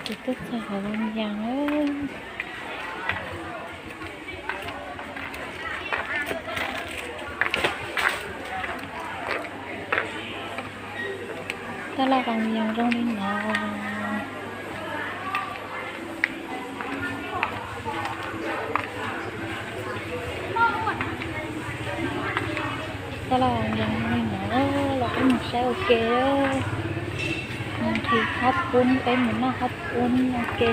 Ces tuaj txog hauv Vaj Yees. Tab laj Vaj Yees zoo li no. Tab laj Vaj Yees zoo li no, los peb mus saib ua ke. Mus nrhiav qhob poob, peb mus noj qhob poob ua ke.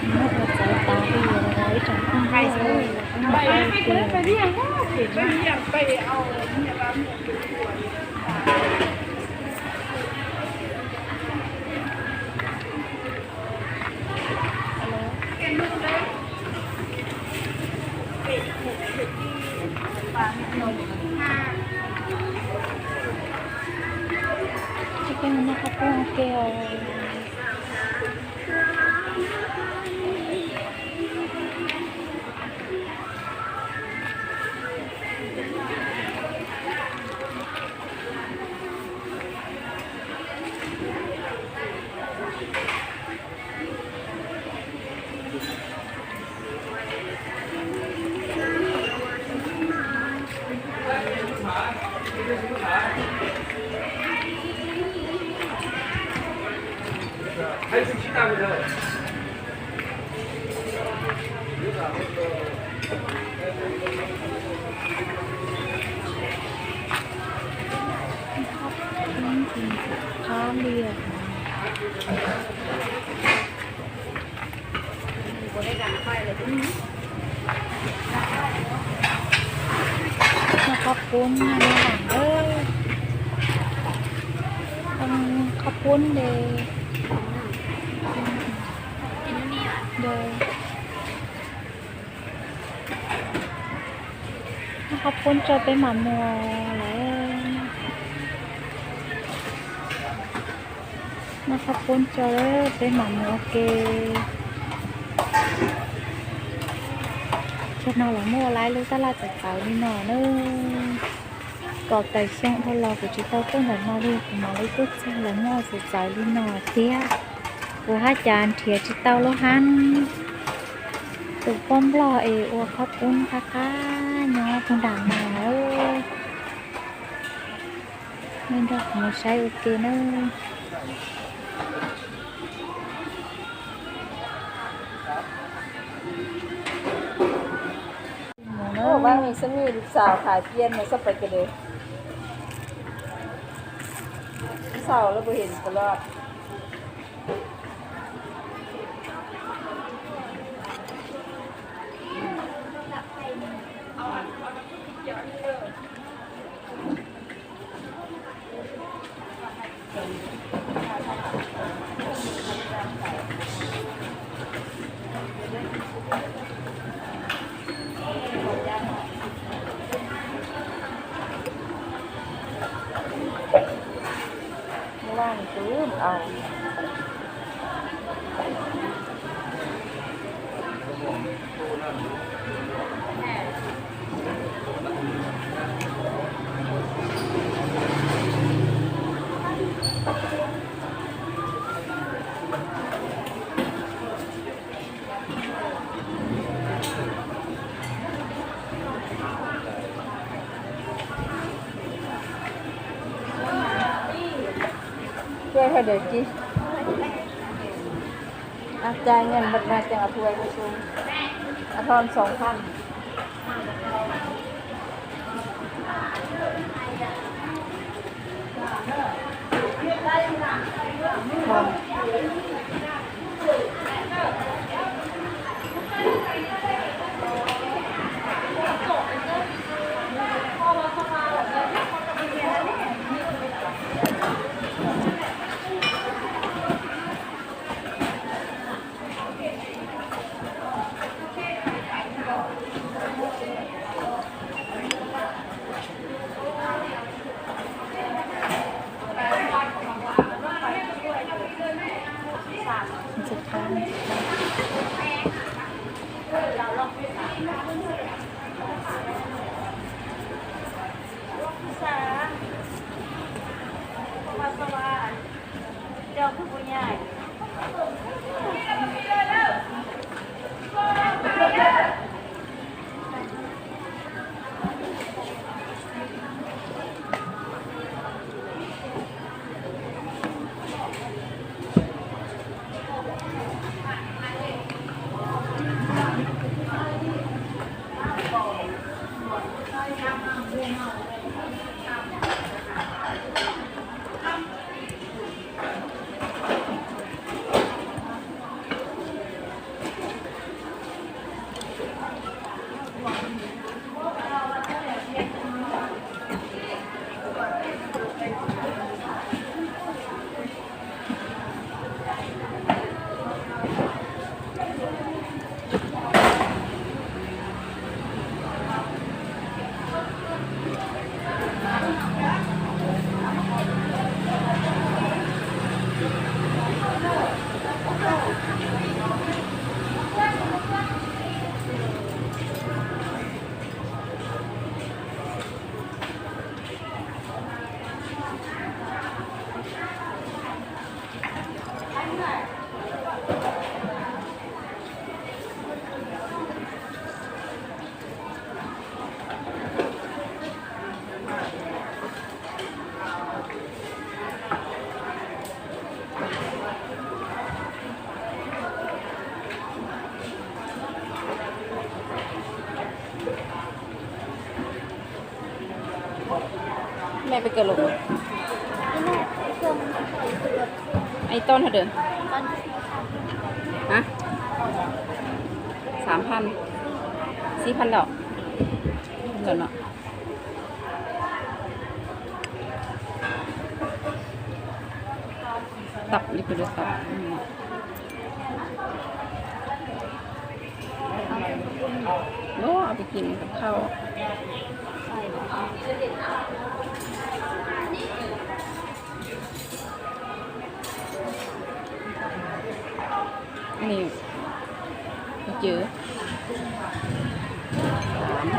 Muab ua txawv tas li, ib tsoom phooj ywg, peb mus saib ua ke. Peb mus noj qhob poob ua ke os. Qab li. Noj qhob poob na, noj qhob poob de. Noj qhob poob tso peb mam mus lawm. Noj qhob poob tso peb mam mus ua ke. Tsam no lawv muaj ua lawm lub tab laj txawv txawv li no na. Kaum tawm xyoo dhau los kuv tsis tau tuaj ntawm no li, kuv mam li tuaj txog lawv muaj txawv txawv li no thiab. Kuv haj cas nrhiav tsis tau lub hab. Tus poj nplog es ua qhob poob qab qab nyob puag nram no. Nej nrog kuv mus saib ua ke nawb. Ub, bác Minh Sami, lục xào thả tiên mà sắp phải cái đấy. Lục xào nó bảo hiểm của nó. Vaj twb mus au. Chuaib hais daws ci. Ab, caij nyiaj npaj na, caij a thuav xu, a thon xoom phaj. Mẹ bây giờ lục. Ai ton hả đừng? Hả? Sám phan. Sib phan đỏ. Rồi nó. Tập đi, cứ được tập. Đó, cái gì này tập thâu. Này, chữ tám.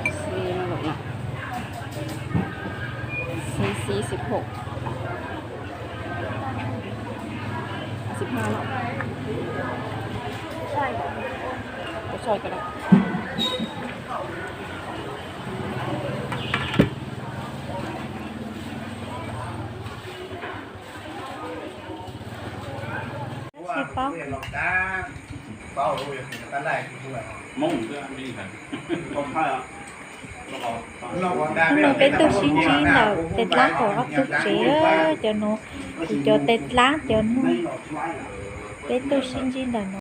Xi no lộc nè. Xi, xi, xi hộp. Xi pha lộc. Ủa, soi cái đó. Tsis paub. Hnub no peb tuaj sib ntsib ntawm tes dlaab hauv ob tug tsev, cov nuav, cov tes dlaab cov nuav, peb tuaj sib ntsib ntawm no.